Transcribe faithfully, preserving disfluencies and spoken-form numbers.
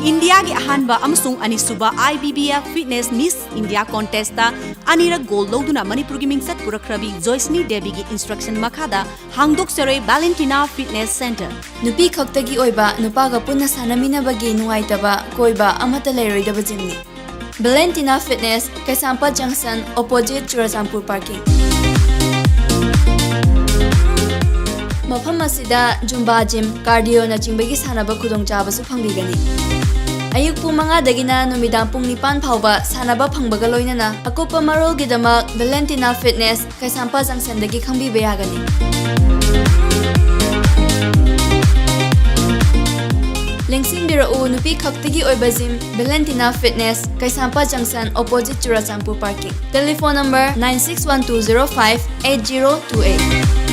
ꯏꯟꯗꯤꯌꯥꯒꯤ ꯑꯍꯥꯟꯕ ꯑꯃꯁꯨꯡ ꯑꯅꯤꯁꯨꯕ IBBF Fitness Miss India Contest ꯑꯅꯤꯔꯛ gold ꯂꯧꯗꯨꯅ ꯃꯅꯤꯄꯨꯔꯒꯤ ꯃꯤꯡꯆꯠ ꯄꯨꯔꯛꯈ꯭ꯔꯕꯤ ꯖꯣꯏꯁꯅꯤ ꯗꯦꯕꯤꯒꯤ instruction ꯃꯈꯥꯗ ꯍꯥꯡꯗꯣꯛꯆꯔꯦ Valentina Fitness Center꯫ ꯅꯨꯄꯤ ꯈꯛꯇꯒꯤ ꯑꯣꯏꯕ, ꯅꯨꯄꯥꯒ ꯄꯨꯟꯅ ꯁꯥꯟꯅꯃꯤꯟꯅꯕꯒꯤ ꯅꯨꯡꯉꯥꯏꯇꯕ, ꯀꯣꯏꯕ ꯑꯃꯠꯇ ꯂꯩꯔꯣꯏꯗꯕ gymꯅꯤ꯫ Valentina Fitness, ꯀꯩꯁꯥꯝꯄꯥꯠ Junction, opposite ꯆꯨꯔꯆꯥꯟꯄꯨꯔ parking꯫ ꯃꯐꯝ ꯑꯁꯤꯗ Zumba gym, cardio ꯅꯆꯤꯡꯕꯒꯤ ꯁꯥꯟꯅꯕ ꯈꯨꯗꯣꯡꯆꯥꯕꯁꯨ ꯐꯪꯕꯤꯒꯅꯤ꯫ ꯑꯌꯨꯛ ꯄꯨꯡ ꯃꯉꯥꯗꯒꯤꯅ ꯅꯨꯃꯤꯗꯥꯡ ꯄꯨꯡ ꯅꯤꯄꯥꯟ ꯐꯥꯎꯕ ꯁꯥꯟꯅꯕ ꯐꯪꯕꯒ ꯂꯣꯏꯅꯅ ꯑꯀꯨꯞꯄ ꯃꯔꯣꯜꯒꯤꯗꯃꯛ Valentina Fitness, ꯀꯩꯁꯥꯝꯄꯥꯠ Junctionꯗꯒꯤ ꯈꯪꯕꯤꯕ ꯌꯥꯒꯅꯤ꯫ ꯂꯦꯡꯁꯤꯟꯕꯤꯔꯛꯎ, ꯅꯨꯄꯤ ꯈꯛꯇꯒꯤ ꯑꯣꯏꯕ gym, Valentina Fitness, ꯀꯩꯁꯥꯝꯄꯥꯠ Junction, opposite Churachandpur parking꯫ Telephone number nine six one two zero five eight zero two eight꯫